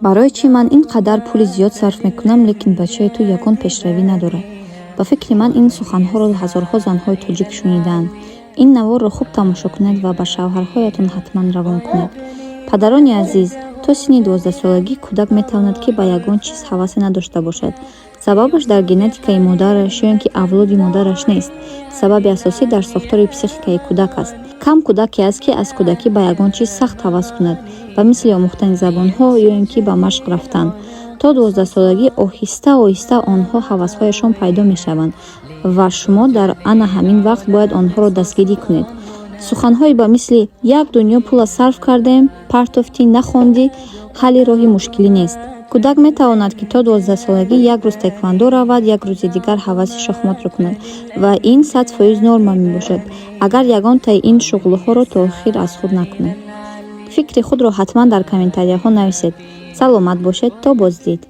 Барои чӣ ман ин қадар пули зиёд сарф мекунам, лекин бачаи ту ягон пешравӣ надорад? Ба фикри ман, ин суханҳоро ҳазорҳо занҳои тоҷик шунидаанд. Ин наворро хуб тамошо кунед ва ба шавҳарҳоятон ҳатман равон кунед. Падарони азиз, то синни 12-солагӣ кӯдак метавонад, ки ба ягон чиз ҳавасе надошта бошад. Сабабаш дар генетикаи модараш ё ин ки авлоди модараш нест. Сабаби асосӣ дар сохтори психикаи кӯдак аст. Кам кӯдаке аст, ки аз кӯдакӣ ба ягон чиз сахт ҳавас кунад, ба мисли омӯхтани забонҳо ё ин ки ба машқ рафтан. То 12-солагӣ оҳиста оҳиста онҳо ҳавасҳояшон пайдо мешаванд ва шумо дар ана ҳамин вақт бояд онҳоро дастгирӣ кунед. Суханҳои ба мисли «як дунё пула сарф кардем, партофтӣ, нахондӣ» ҳалли роҳи мушкилӣ нест. Кӯдак метавонад, ки то 12-солагӣ як рӯз таэквондо равад, як рӯзи дигар ҳаваси шохмотро кунад ва ин 100% норма мебошад, агар ягонтаи ин шуғлҳоро то охир аз худ накунад. Фикри худро ҳатман дар комментарияҳо нависед. Саломат бошед, то боздид.